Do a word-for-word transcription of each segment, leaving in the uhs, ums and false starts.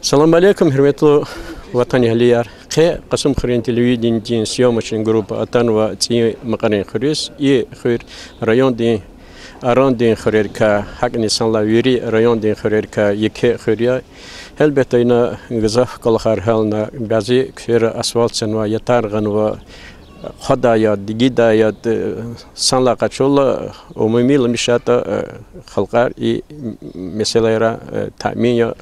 Салам алейкум, гьуьрметлу ватанэгьлияр. Къе Кьасумхуьруьн телевиденидин съёмочный группа атанва ЦӀийи Макьарин хуьруьз. И хуьр райондин, Арандин хуьрерикай, гьакӀни санлай вири райондин хуьрерикай еке хуьр я. Гьелбетда, ина гзаф кӀвалахар гьялна, бязи куьчейра асфальт цанва, ятар гъанва, хъвадай яд, дигидай яд, э, санлай къачурла, умумиламишатӀа, э, халкьар и месэлайра, э, таъмин я.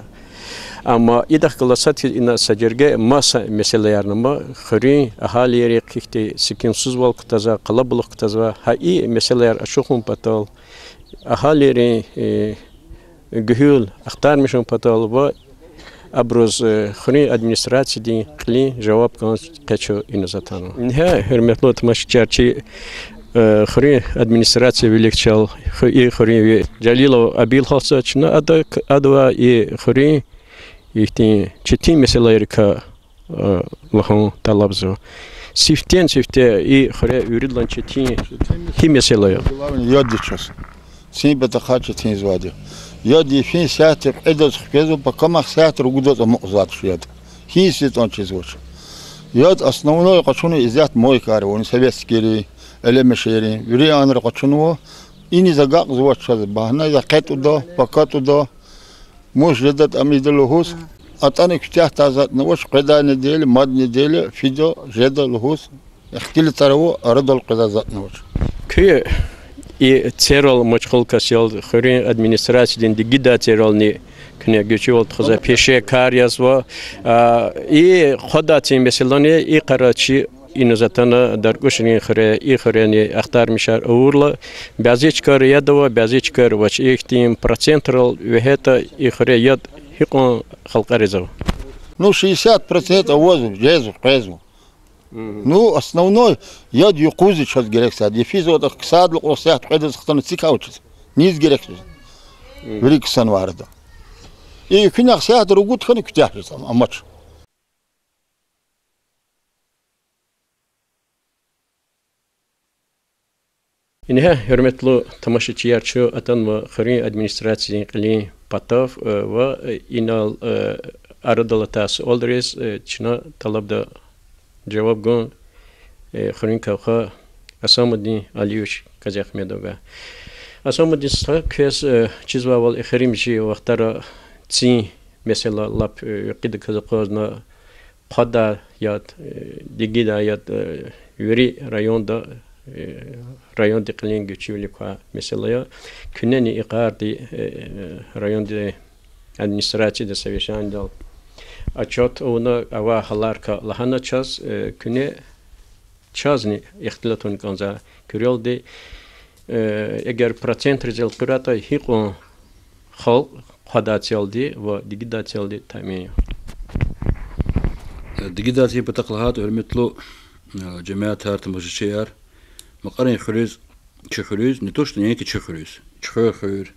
Амма идахъ галаз сад хьиз ина са жерге маса месэлаярни ама, хуьруьн агьалийрихъ ихьтин секинсузвал кутазва, къалабулух кутазва, гьа и месэлаяр ачухун патал, агьалийрин, э, гуьгьуьл ахтармишун патал ва абуруз, э, хуьруьн администрациядин кьилин жаваб кӀанз къе чун иниз атанва. Ингье, гьуьрметлу тамашачияр, чи, э, хуьруьн администрация виликчел, ху-, и хуьруьн ви Жалилов Абил халкьза чна ада, адавай и хуьруьн ихьтин четин месэлайрикай, э, лагьун тӀалабзава. Сифтени-сифте и хуьре виридалай четин гьи месэла я? Главное, яд я чаз. Цин патахъай четинзавайди я. Яд йифин сятда кьведаз хквезва, пакамахъ сятда ругудаз амукьзавайди туш яд. Гьиниз ятӀани чизвач. Яд основной къачуна исятда мойкайра авайни, советскийрин, элемешерин, вири анра къачунва. Иниз агакьзавач чаз, багьна я къе тӀуда, пака тӀуда, мус жеда, тӀимил жеда лугьуз. АтӀана куьтягь тайи затӀни авач, къведай неделя, мад неделя фида, жеда лугьуз ихтилатар ава, арадал къведай затӀни авач. Куь и церал машгъул кас ял, хуьруьн администрациядин дигидай церални куьне гуьчивал тухузва, пеше кар язва. А, и хъвадай цин месэлани и йикъара чи иниз атана, Даркьушрин хуьре, и хуьрени ахтармишар авурла, бязи чкайра яд ава, бязи чкайра авач. Ихьтин процентрал вегьейтӀа, и хуьре яд гьикьван халкьариз ава? Ну, шестьдесят процентов авазва, жезва, къвезва. Ну, основной, яд юкъуз я чаз герек сад. ЙифизватӀа, ксадалай кьулухъ сятда кьведаз хтана цик авачиз. Низ герек чаз? Вири ксанвай арада. И куьнахъ сятда ругуд хьана куьтягь жез амач. Ингье, гьуьрметлу тамашачияр, чун атанва хуьруьн администрациядин кьилин патав, э, ва, э, инал, э, арадал атай суалриз, э, чна тӀалабда жаваб гун, э, хуьруьн кавха Асамудин Алиевич Казиагьмедовавай. Асамудин стха, квез, э, чизвайвал, эхиримжи вахтара цин месэла лап, э, векъидаказ акъвазна, хъвадай яд, э, дигидай яд, э, вири районда, э, райондин кьилин гуьчуьвилик квай месэла я. Куьнени и къарди, э, райондин администрацияда совещанидал отчёт авуна, авай гьаларикай лагьана чаз, э, куьне чазни ихтилат авун кӀанзавай куьрелди, э, эгер процентризал къирайтӀа, гьикьван халкь хъвадай целди ва дигидай целди таъмин я? Э, дигидай цин патахъ лагьайтӀа, гьуьрметлу, э, жемятар, тамашачияр, Макьарин хуьруьз, чи хуьруьз, не то что неинки чи хуьруьз, Чуьхвер хуьр,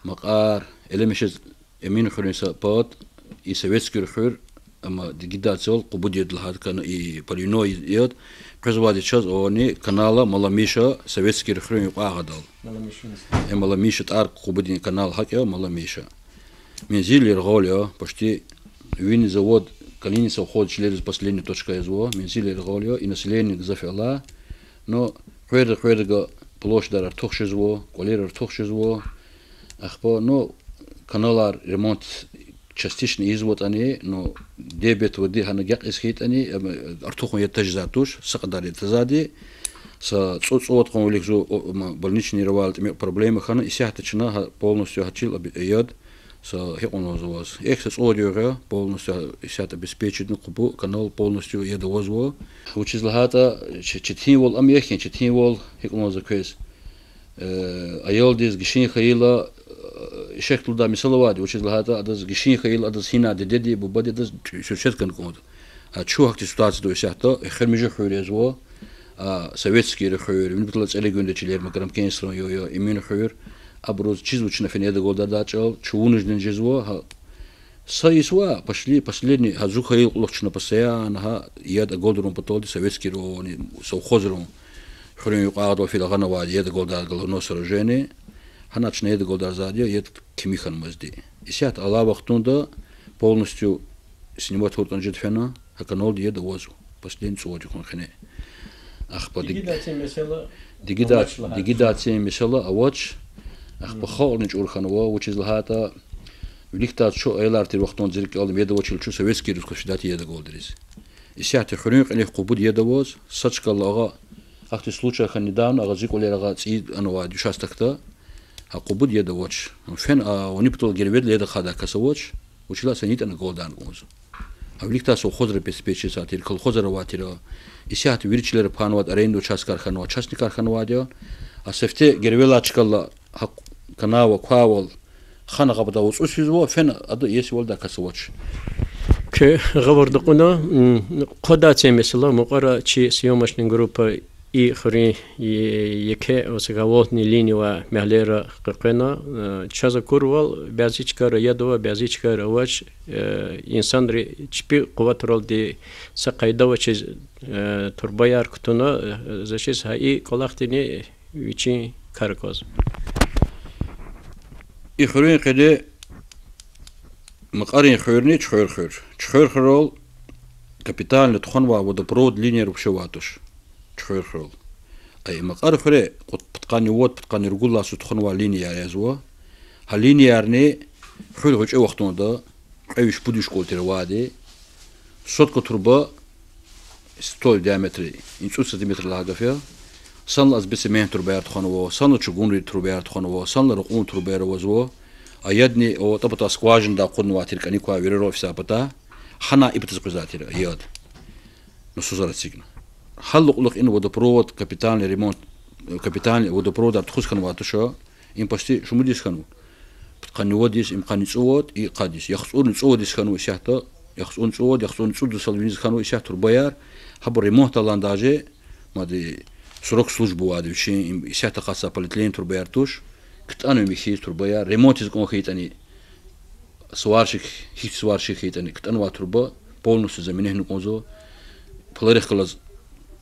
Макьар, Элемешез, Эмин хуьруьн са пад, и Советский хуьр, амма дигидай цел Къубуд яд лагьай кана-, и поливной яд, къвезвайди чаз авани канала Маламиша, Советский хуьруьн юкьвай агъадал. Э, Маламиша, тӀвар Къубудин канал гьакӀ я, Маламиша. Мензил яргъал я, почти винный завод, Калинин совхоз чилериз последний точка язва, мензил яргъал я, и население гзаф я лагьай, но къверда-къвердага площадьар артух жезва, кӀвалер артух жезва, ахпа, ну, каналар ремонт частично ийизватӀани, ну, дебет воды гьана гекъиз хьайитӀани, ам, артух яд тежезвай туш, са кьадар яд тежезвайди, са цӀу-, цӀувад къван вилик зун, о, м, больничныйра авайла тӀимил проблема хьана, исятда чна гьа полностью гьа чил обе-, яд, са гьикьван лугьузва ваз, эхь, са цӀувад югъ я, полностью исятда обеспечитьна Къубу канал полностью яд авазва. Вучиз лагьайтӀа, че-, четинвал ам я хьи, четинвал гьикьван лугьузва квез, э, аялдиз гишин хьайила, э, ишехь лугьудай мисал авайди, вучиз лагьайтӀа адаз гишин хьайила, адаз гьинай дидеди, бубади адаз суьрчед кӀан кӀанда. А чун гьахьтин ситуацияда исятда, эхиримжи хуьр язва, а, Советский хуьр, вини паталай ЦӀелегуьнда чилер, Макьар-Мукенсран я, я Эмин хуьр, абуруз чизва чна фена яд агалдай чӀал, чун вынужден жезва, гьа, са йисуз ва пошли-, последний, гьа, зун хьайила кьулухъ чна постоянно гьа яд агалдайрин паталди Советский районни, совхозрин, хуьруьн юкьвагъдал фейила гъанвайди яд агалдай головное сооружение, гьана чна яд агалдарзавайди я, яд кими хьанмазди. Исятда алай вахтунда Полностью снимать авуртӀани жеда фена, гьа каналди яд авазва. Последний цӀувад йикъан къене. Ахпа дигидай цин месэла авач лагьай. Дигидай цин месэла авач. Ахпа халкьни чӀур хьанва, вучиз лагьайтӀа виликдай чун аялар тир вахтунда зи рикӀел алайла яд авачирла чун советский русскофедати яд агалдириз. Исятда хуьруьн кьилихъ къубуд яд аваз, са чкадал агъа, ахьтин случай хьана недавно, агъа зи кӀвалера агъа цӀийи анвайди участокда, гьа къубуд яд авач. Фена вини патал герведал яд ахъайдай кас авач, вучиз лагьайтӀа са ятӀани агалдайни кӀанзава. Гьа виликдай совхозра обеспечивать авай тир, колхозар авай тир. Исятда вири чилера пайнавайди арендный участкар хьанва, частникар хьанвайди я. А сифте гервелай чкадал гьа канава квайвал хана гъабада вацӀуз физва, фена ада иесивалдай кас авач. Куь гъавурда кьуна, м, хъвадай цин месэла, мукьвара чи съёмочный группа и хуьруьн, и, еке высоковольтный линия авай мягьлейра къекъвена, э, чаз акурвал, бязи чкайра яд ава, бязи чкайра авач, э, инсанри чпи къуватралди са къайда авачиз, э, турбаяр кутуна, э, заз чиз гьа и кӀвалахдини вичин кар аквазва. И хуьруьн къене Макьарин хуьрни Чуьхвер хуьр. Чуьхвер хуьрал капитальный тухванвай водопровод линияр вуч авай туш. Чуьхвер хуьрал. Ай Макьар хуьре пудкъанни вад, пудкъанни ругуд лагьай йисуз тухванвай линияр язва. Гьа линиярни хуьр гъвечӀи вахтунда, кьве виш-пуд виш кӀвал тир авайди, сотка труба, сто диаметр, цӀуд сантиметр лагьай гаф я. Санал асбестосментный трубаяр тухванва, санал чугунрин трубаяр тухванва, санал ракьун трубаяр авазва. А ядни аватӀа патай скважинадай акъуднавай тир, кӀаник квай вирерал физвай патай. Гьана и патаз къвезвай тир а яд. Насузар эцигна. Гьал кьулухъ ина водопровод капитальный ремонт, капитальный водопроводар тухуз хьанвай туш. Им почти шумуд йис хьанва. Пудкъанни вад йис, им къанни цӀувад, и къад йис. ЯхцӀурни цӀувад йис хьанва исятда. ЯхцӀурни цӀувад, яхцӀурни цӀуд йисалди виниз хьанва исятда турбаяр. Гьабур ремонт авуна даже, мад, срок службы авайди вичин, им исятда акъатзавай полиэтилен турбаяр туш. КтӀанва михьиз турбаяр. Ремонтиз кӀан хьайитӀани, сварщик, гьич сварщик хьайитӀани, ктӀанвай труба полностью заменить авуна кӀанзава. Пуларихъ галаз,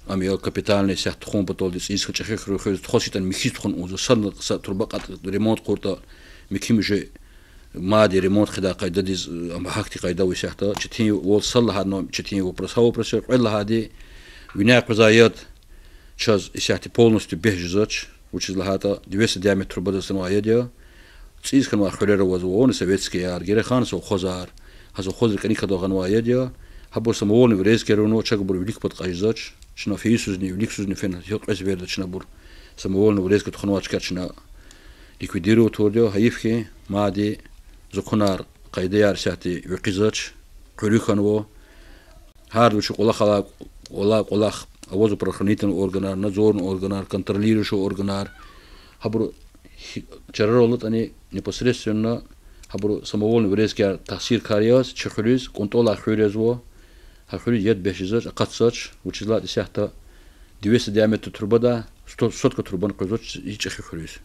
ам я капитальный исятда тухун паталди цӀийиз хьана, чӀехи хуьр, хуьр тухваз хьайитӀани михьиз тухун кӀанзава. Садни са труба кьатӀ ремонт хъуртӀа, муькуь уже мад ремонт хъийидай къайдадиз, ам гьахьтин къайда ава исятда. Четинвал сад лагьайди четин вопрос. Гьа вопрос я, кьвед лагьайди, виняй къвезвай яд чаз исятда полностью бес жезвач, вучиз лагьайтӀа двести диаметр трубадиз атанвай яд я. ЦӀийиз хьанвай хуьрера авазва, вавни советскийяр, герехани совхозар, гьа совхозрин кӀаник квадай гъанвай яд я. Гьабур самовольный врезкаяр авунва, чак абур вилик пад кьаз жезвач. Чна фейи йисузни, вилик йисузни фена, гьикьван кьве сеферда чна абур самовольный врезка тухванвай чкаяр чна ликвидировать авурди я, гьайиф хьи, мад законар, къайдаяр исятда векъизач, къуьруь хьанва. Гьарда вичин кӀвалахал, кӀвалах, кӀвалах авазва правоохранительный органар, надзорный органар, контролирующий органар. Гьабуру чарарал алатӀани непосредственно гьабуру самовольный врезкаяр таъсиркар яз чи хуьруьз, кӀунтӀвалай хуьр язва, гьа хуьруьз яд бес жезвач, акъатзавач, вучиз лагьайтӀа исятда двести диаметр трубадай сто, сотка трубани къвезвач и чӀехи хуьруьз.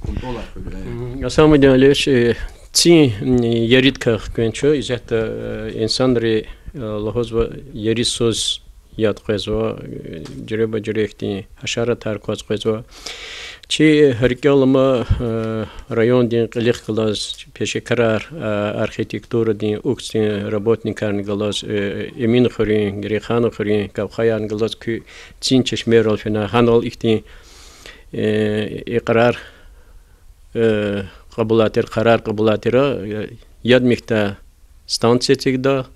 КӀунтӀвалай хуьр, э. М, Асамудин Алиевич, э, цин, м, еридкай хквен чун, исятда, э, инсанри, э, лугьузва, ерисуз яд къвезва, э, жуьреба-жуьре ихьтин гьашаратар кваз къвезва. Чи гьа рикӀел алама, э, райондин кьилихъ галаз пешекарар, э, архитектурадин, УКС-дин работникарни галаз, э, Эминхуьруьн, Герейханхуьруьн, кавхаярни галаз куь цин чешмейрал фена, гьанал ихьтин, э, икьрар, э, кьабулайтир, къарар кьабулайтир, э, яд михьдай станция эцигда,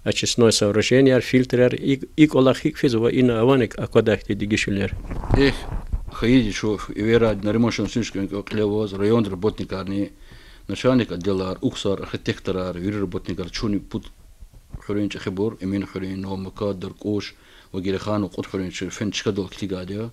очистной сооруженияр, фильтрар, и, и кӀвалах гьикӀ физва, ина авани аквадай хьтин дегишвилер? Эхь, хьайиди чун эверай Нариман Шамсуновичан кӀвале аваз, райондин работникарни, начальник отделар, УКС-ар, архитекторар, вири работникар, чунни пуд хуьруьн чӀехибур, Эминхуьруьн, Новомакад, Даркуш ва Герейхан кьуд хуьруьн чу-, фена чкадал килигайди я.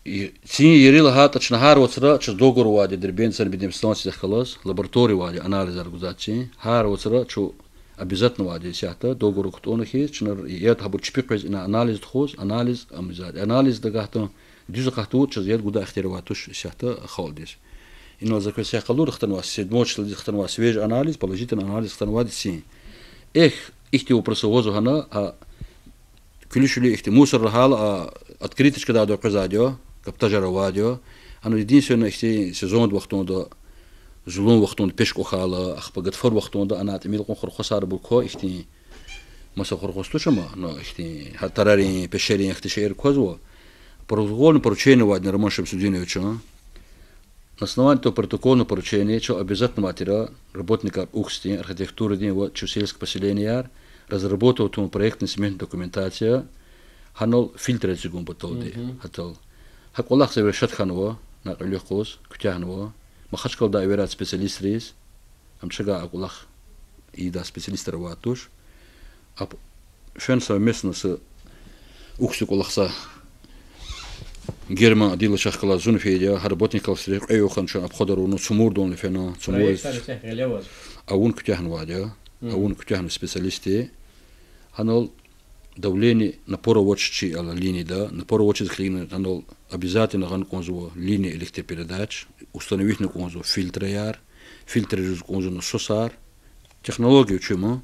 И цин ери лагьайтӀа, чна гьар вацра чаз договор авайди Дербентдин санэпидемстанциядихъ галаз, лаборатория авайди анализар гузвай цин. Гьар вацра чун обязательно авайди исятда договор кутӀунна хьиз, чна яд гьабур чпи къвез ина анализ тухуз, анализ ам ийизвайди. Анализда гагьдан дуьз акъатда, чаз яд гудай ихтияр авай туш исятда халкьдиз. Инал за квез са къалур хтанвай, седьмого числадиз хтанвай свежий анализ, положительный анализ хтанвайди цин. Эхь, ихьтин вопрос авазва гьана, а куьлуь-шуьлуь ихьтин мусор лагьайла, а, открыточкадай къвезвайди я, каптажар авайди я. Ана единственное ихьтин сезонда вахтунда Зулун вахтунда пеш кӀвахьайла, ахпа гатфар вахтунда ана тӀимил кьван хурхвасар бур ква ихьтин, маса хурхваз туш ама, ну, ихьтин, гьа тарарин, пешерин ихьтин шейэр квазва. Произвольное поручение авайди Роман Шамсудиновичан. На основании этого протокольного поручения чун обязательно авай тир работникар УКС-дин, архитектурадин ва чи сельское поселенияр разработать авун проектно-сметная документация, гьанал фильтр эцигун паталди, гьатал. Гьа кӀвалах завершать хьанва, накьвилихъ куз куьтягьнава. Махачкъаладай эверай специалистриз, ам чагай а кӀвалах ийидай специалистар авай туш. Ап-, фена совместно са УКС-ди кӀвалахза Герман Адиловичахъ галаз зун фейиди я, гьа работникрал стрих кьве югъ хьана чун обход авуна, цумурдунни фена, цумур. Проектар исятда гъиле аваз? Авун куьтягьнавайди я. Авун куьтягьна специалистди. Гьанал давление, напор авач чи ала линияда, напор авачиз килигна гьанал обязательно гъана кӀанзава линия электропередач, установитьна кӀанзава фильтраяр, фильтрриз кӀанзава насосар. Технология вичи ма,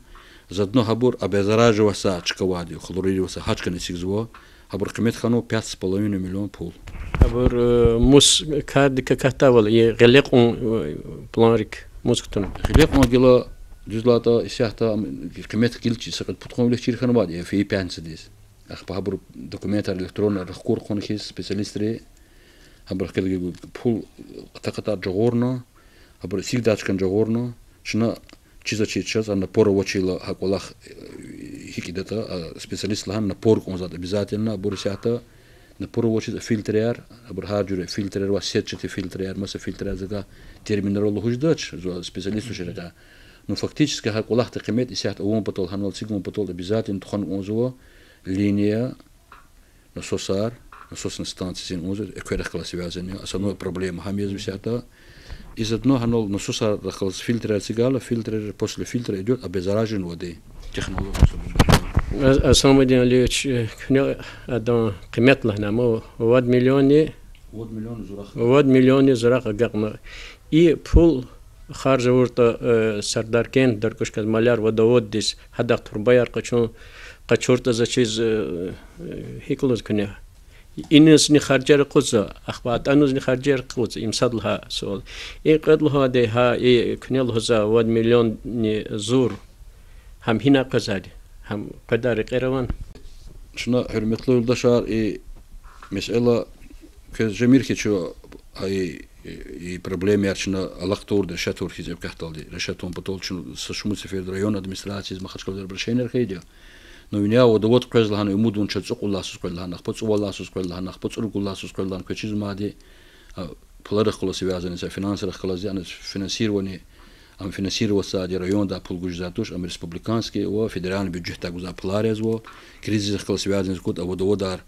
заодно гьабур обеззараживаться чка авайди, хлоридиваться гьа чкани эцигзава, гьабур къимет хьанва пять с половиной миллион пул. Абур, э, мус кардик акатдайвал, и гъиле кьун, э, планрик мус кутуна? Гъиле кьун гила, дуьз лагьайтӀа, исятда ам къимет гила чиз са кьвед-пуд къанни вилик чир хьанвайди я, фейи пятницадиз. Ахпа гьабур документар электронно рахкур хьун хьиз специалистри, гьабур хкелги пул къатар-къатар жагъурна, гьабур эцигдай чкани жагъурна, чна чизвачиз чаз, а напор авачирла гьа кӀвалах, э, гьикӀ ийидатӀа, а специалист лагьана напор кӀанзавайди обязательно, абур исятда напор авачиз а фильтрар, абур гьар жуьре фильтрар ва сетчатый фильтрар, маса фильтрар, за гьа терминрал лугьуз жедач, зун специалист туш рекьяй. Ну, фактически гьа кӀвалахдин къимет исятда авун патал, гьанал эцигун патал обязательно тухвана кӀанзава линия, насосар, насосная станция зин унза, экверахъ галаз связанный, основной проблема гьам яз исятда. И заодно гьанал насосар рахаз фильтрар эцигайла, фильтрар, после фильтра идёт обеззараживание воды. Технология. Ас-, Асламудин Алиевич, э, куьне адан къимет лагьана ма, вад миллионни, вад миллионни зуракь агакьна. И пул харж авуртӀа, э, Сардаркент, Даркушка, Маляр водоводдиз гьадахъ турбаяр къачун, къачуртӀа, заз чиз, э, э, гьикӀ лугьуз куьне? Инизни харжер акъудзава, ахпа атӀанизни харжер акъудзава, им сад лагьай суал. И кьвед лагьайди гьа, и куьне лугьузвай вад миллионни зур, гьам гьинай къвезвайди, гьам къведай рекьер авани? Чна, гьуьрметлу юлдашар, и месэла квез жемир хьи, чун, гьа и, и проблемаяр чна алахъ тавурди, решать тавур хьиз эвкъатдалди. Решать тавун патал чун са шумуд сеферда район администрацияз, Махачкъаладиз обращениеяр хьайиди я. Ну, вине водовод къвез лагьана, умуд авуна чаз цӀукьуд лагьай йисуз къведа лагьана, ахпа цӀувад лагьай йисуз къведа лагьана, ахпа цӀуругуд лагьай йисуз къведа лагьана, квез чизвайди, а, пуларихъ галаз связанный, са финансрихъ галаз, яни финансирование, ам финансировать ийизвайди райондай пул гуз жезвай туш, ам республиканский ва федеральный бюджетдай гузвай пулар язва, кризисрихъ галаз связанный куд, а водоводар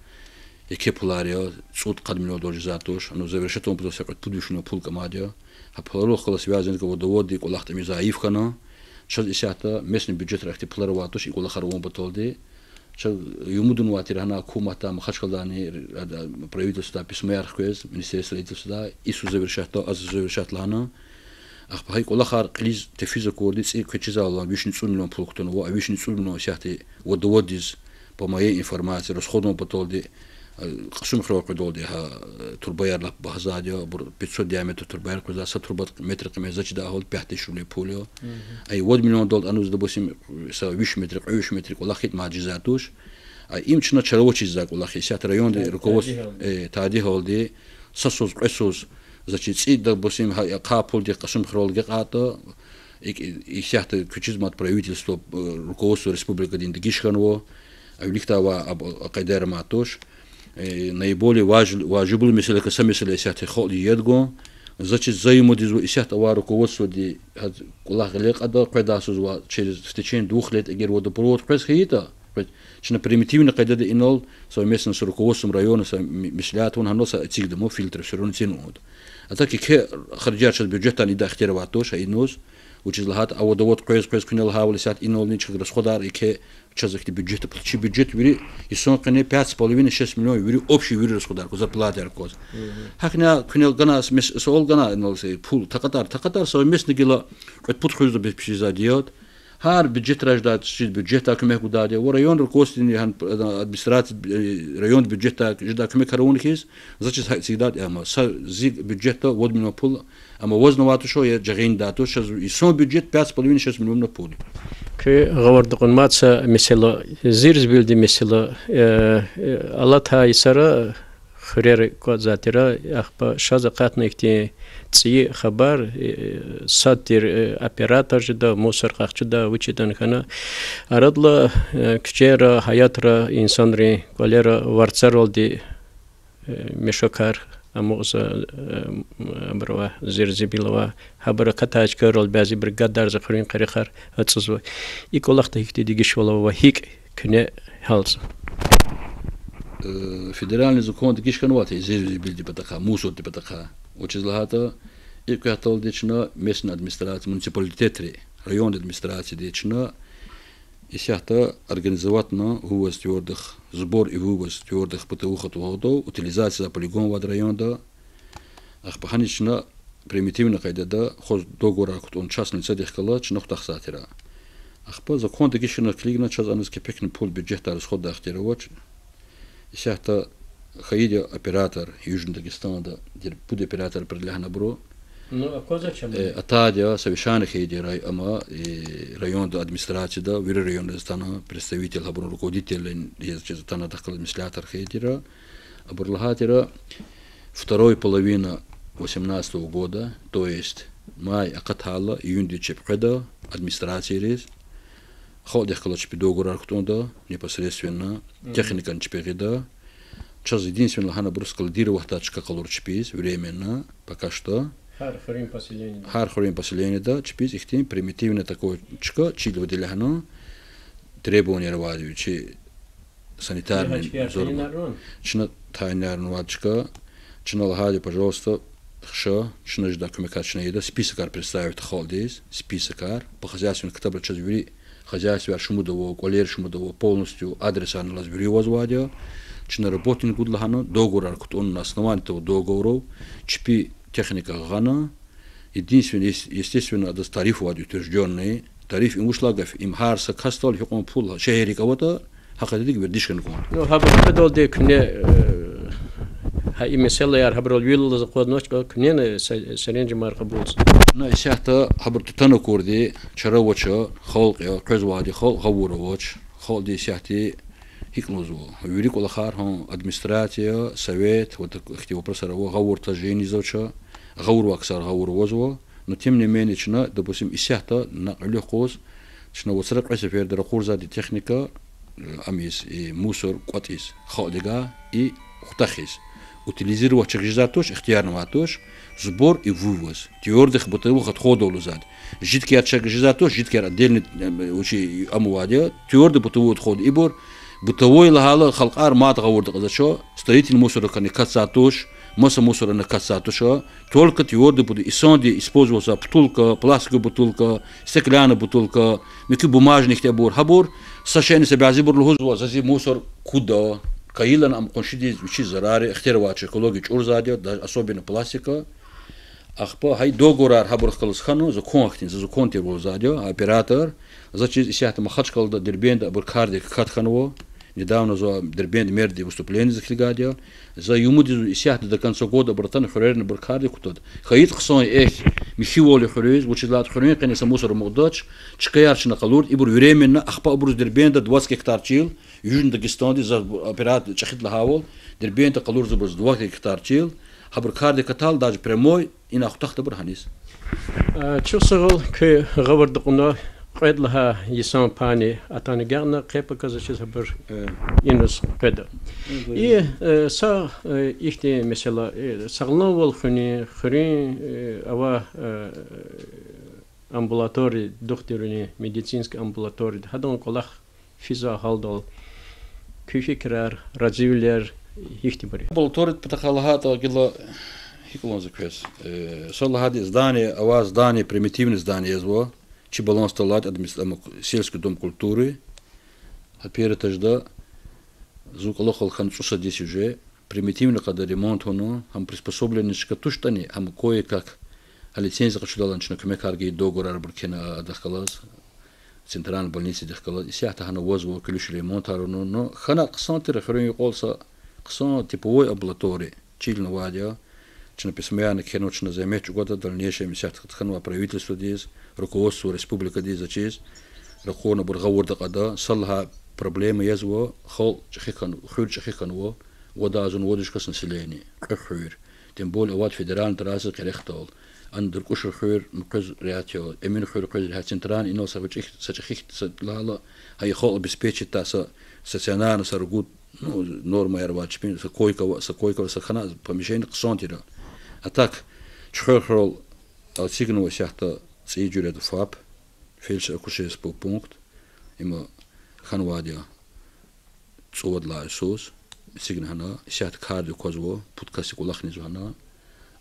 еке пулар я, цӀуд-къад миллион доллар жезвай туш, ну, завершать авун патал са кьвед-пуд виш миллион пул кӀамайди я. Гьа пуларихъ галаз связанный водоводдин кӀвалахдин зайиф хьана, чаз исятда местный бюджетра ихьтин пулар авай туш и кӀвалахар авун паталди. Чаз умуд авунвай тир гьана гьукуматдай, Махачкъаладайни, правительстводай письмояр хквез, министерство строительствода, и йисуз завершать, а йисуз завершать лагьана. Ахпа гьа и кӀвалахар кьилиз тефиз акурди, цӀи квез чизвайвал, вишни цӀуд миллион пул кутунва, а вишни цӀуд миллион исятда водоводдиз, по моей информации, расход авун паталди, э, Кьасумхуьрел къведалди гьа, э, турбаяр лап багьзавайди я, абур пятьсот диаметр турбаяр къвезва, са турба метр къимет, заз чидай гьалда пять тысяч рублей пул я. А и вад миллиондалди ануз, допустим, са виш метр, кьве виш метр кӀвалах хьайитӀа мад жезвай туш. А им чна чара авачиз жезвай кӀвалах я, исятда районди руководство, э, тади гьалди, са йисуз, кьве йисуз, заз чиз цӀи, допустим, гьа, ахъа пулдихъ Кьасумхуьрел агакьайтӀа, икӀ, исятда квез чизвай мад правительство, э, руководство республикадин дегиш хьанва, а виликдай авай а, а къайдаяр мад туш. Э, наиболее важ-, важиблу месэла, са месэла исятда халкьди яд гун. Заз чиз, за умуд ийизва исятда авай руководстводи гьа кӀвалах гъиле кьада, къведай йисуз ва через, в течение двух лет эгер водопровод къвез хьайитӀа, чна примитивный къайдада инал совместно с руководством района са ме-, меслят авуна гьанал са эцигда ма фильтр, всё равно цӀина авунвайди. А так еке харжияр чаз бюджетдайни ийидай ихтияр авай туш гьа инал, вучиз лагьайтӀа а водовод къвез, къвез куьне лагьайвал исятда инални чаз расходар еке чаз ихьтин бюджетда пул, чи бюджет вири, йисан къене пять с половиной, шесть миллион вири, общий вири расходар ква, зарплатаяр кваз. ГьакӀни куьне гана мес-, суал гана инал са пул такьатӀар, такьатӀар совместно гила кьвед-пуд хуьруьз бес пишизвайди яд. Гьар бюджетра жедай, чи бюджетдай куьмек гудайди я, ва район руководствони, гьа, администрация, э, район бюджетдай жедай куьмекар авуна хьиз, заз чиз гьа эцигдайди я, амма са зи бюджетда вад миллион пул, амма вазни авай туш, я жагъиндай туш, чаз йисан бюджет пять с половиной, шесть миллионов пул. Куь гъавурда кьунвай са месэла, зирзибилди месэла, э, э, алатай йисара хуьрера кӀватӀзавай тир, ахпа шаз акъатна ихьтин цӀийи хабар, э, сад тир, э, оператор жеда, мусор къахчуда, вуч ятӀани хьана. Арадал, э, куьчейра, гьаятра, инсанрин кӀвалера варцаралди, э, мешокар амукьзава, э, абурувай, зирзибилавай, гьабур акатай чкайрал бязибуру гадарзава, хуьруьн къерехар ацӀузва. И кӀвалахда гьихьтин дегишвал ава ва гьикӀ куьне гьялзава? Э, федеральный закон дегиш хьанвайди я зирзибилдин патахъай, мусордин патахъай. Вучиз лагьайтӀа икӀ квехьдалди чна местный администрация, муниципалитетри, район администрацияди чна исятда организоватьна вывоз твёрдых, сбор и вывоз твёрдых бытовых отходов, утилизация за полигон авайди районда. Ахпа гьаниз чна примитивный къайдада хъваз договорар кутӀун частный лицедихъ галаз чна хутахзавай тир. Ахпа закон дегиш хьана килигна чаз аниз кепекни пул бюджетдай расходдай ихтияр авач. Исятда хьайиди я оператор Южный Дагестанда, тир пуд оператор определяй хьана абуру. Ну, аквазвач ам. Э, атайди я, совещание хьайиди я рай-, амма, э, районда администрацияда, вири районриз атана представитель, гьабурун руководитель яз чиз атана, адахъ галаз меслятар хьайиди я. Абуру лагьайтӀа, второй половина восемнадцатого года, то есть май акъатайла, июндин чеб къведа администрацийриз, халкьдихъ галаз чпи договорар кутӀунда непосредственно, техникани чпи гъида. Чаз единственно лагьана абуру складироватьдай чка къалур чпиз временно, пока что. Гьар хуьруьн поселениеда чпиз ихьтин примитивный такой чка чил выделяй хьана, требованияр авайди вичи санитарный норма. Чна тайинарнавай чка, чна лагьайди, пожалуйста, хша, чна жедай куьмекар чна ийида, списокар представить халкьдиз, списокар, по хозяйственным ктабра чаз вири хозяйствояр шумуд ава, кӀвалер шумуд ава, полностью адресарни алаз вири вазвайди я. Чна работникриз гуда лагьана, договорар кутӀунна, на основании того договоров чпи техника гъана, единственное, ес-, естественно, адаз тариф авайди утверждённый. Тариф им вуч лагьай гаф, им гьар са касдал гьикьван пул, шегьеррик аватӀа, гьа къайдадик вердиш хьана кӀанда. Ну, гьабур кведалди куьне, э, гьа и месэлаяр гьабурал вил алаз акъвазнавач, куьнени се-, серенжемар кьабулзава. На исятда гьабур тутан акурди, чара авач, халкь я, къвезвайди халкь, гъавурда авач. Халкьди исятда гьикӀ лугьузва, вири кӀвалахар гьа администрация, совет, вот так ихьтин вопросар ава, гъавурда жени зач, гъавурда ксар гъавурда авазва. Но тем не менее чна, допустим, исятда накьвилихъ къуз, чна вацра кьве сеферда ракъурзавайди техника, э, ам ийиз, и мусор кӀватӀиз халкьдивай, и хутахиз. Утилизировать чак жезвай туш, ихтиярнавай туш, сбор и вывоз твёрдых бытовых отходов лугьузвайди. Жидкияр чак жезвай туш, жидкияр отдельный, э, вичи ам авайди я, твёрдый бытовой отход ибур, бытовой лагьайла халкьар мад гъавурда акьазвач, строительный мусорни катзавай туш, маса мусорни катзавай туш, только твёрдый быт-, инсанди использоватьзавай бутылка, пластиковый бутылка, стеклянный бутылка, муькуь бумажный ихьтинбур, гьабур, са шейни са бязибуру лугьузва, за зи мусор куда, кайилани ам къуншидиз вичиз зарар я, ихтияр авач, экология чӀурзавайди я, даже особенно пластика. Ахпа гьа и договорар гьабурухъ галаз хьана, закон ахьтин, за закон тирвал лугьузвайди я, оператор, за чиз исятда Махачкъалада, Дербентда абур кардик кат хьанва. Недавно за Дербент мердин выступлениедиз килигайди я. За юмудиз исятда до конца года абур атана хуьрерни абур кардик кутада. ХьайитӀа хъсан я эхь, михьивал я хуьруьз, вучиз лагьайтӀа хуьруьн къене са мусор амукьдач, чкаяр чна къалурда, ибур временно, ахпа абуруз Дербентда двадцать гектар чил, Южный Дагестанди, за оператор чӀехиди лагьайвал, Дербентда къалурзава абуруз двадцать гектар чил, гьабур кардик катайла даже прямой, ина хутахда абур гьаниз. А, чухсагъул, куь гъавурда кьуна кьвед лагьай йисан пайни атана агакьна, къе-пака за чиз гьабур иниз къведа. И, э, са, э, ихьтин месэла, э, сагъламвал хуьнин, хуьруьн, э, авай, э, амбулатория, духтуррин, медицинский амбулатория, гьадан кӀвалах физвай гьалдал куь фикирар, разивилер гьихьтинбур я? Амбулаториядин патахъай лагьайтӀа, гила гьикӀ лугьун за квез, э, са лагьайди здание, авай здание, примитивный здание язва, чи балансдал алайди администра-, ам, сельский дом культуры, гьа первый этажда, зун кӀвалахал хьана цӀусад йис уже, примитивный къайдада ремонт авуна, гьам приспособленный чка туштӀани, гьам кое-как, гьа лицензия къачудалди чна куьмекар гайи, договорарбур кхьена адахъ галаз. Центральный больницадихъ галаз исятда гьана авазва, ключ ремонтар авуна, ну, хьана хъсан тир хуьруьн юкьвал са хъсан типовой амбулатория чилна авайди я. Чна письмоярни кхьенва, чна зегьмет чӀугвада, дальнейшем исятда хьанва правительстводиз, руководство республикадиз заз чиз, ракъурна абур гъавурда кьада, са лагьай проблема язва, халкь чӀехи хьан-, хуьр чӀехи хьанва, вад агъзурни вад виш кас население, кьве хуьр. Тем более авайди федеральный трассадин къерехдал. Ана Дуркуши хуьр, ну, къвез регьят я, Эмин хуьр къвез регьят, центральный инал са гъвечӀи, са чӀехи, са лагьайла, гьа и халкь обеспечить авай са стационарный, са ругуд, ну, нормаяр авай чпин, са койка ава, са койка ава, са хьана помещение хъсан тир. А так, Чуьхверхуьрел эцигнава исятда цӀийи жуьреда ФАП, фельдшер-акушерский пункт, им хьанвайди я цӀувад лагьай йисуз, эцигна гьана, исятда кардик аквазва, пуд касди кӀвалахнизва гьана.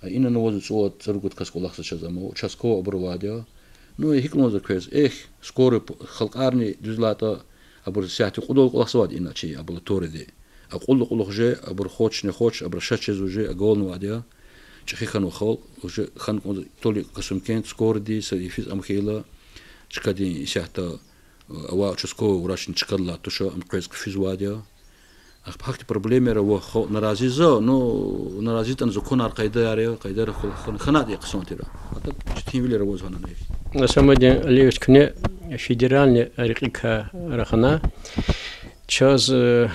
А инал авазва цӀувад, цӀуругуд кас кӀвалахзава чаз ама, участковый абур авайди я. Ну, гьикӀ лугьузва квез, эхь, скорый п-, халкьарни дуьз лагьайтӀа, абур исятда кьудал кӀвалахзавайди ина чи амбулаторияди. Акьуллу кьулухъ уже, абур хочешь, не хочешь, обращаться жезва уже, агалнавайди я. ЧӀехи хьанва халкь, уже хьана кӀанзава то ли Касумкентда скорыйди, са йифиз ам хьайила, чкадин исятда, авай участковый врачни чкадилай туш, ам къвез хъфизвайди я. Ахпа гьахьтин проблемаяр ава, халкь нарази я, ну, нарази ятӀани законар, къайдаяр я, къайдаяр хьун-, хьун-, хьанайтӀа хъсан тир. А так четинвилер аваз гьанани. Асамудин Алиевич, куьне федеральный рекьикай рахана, чаз, э,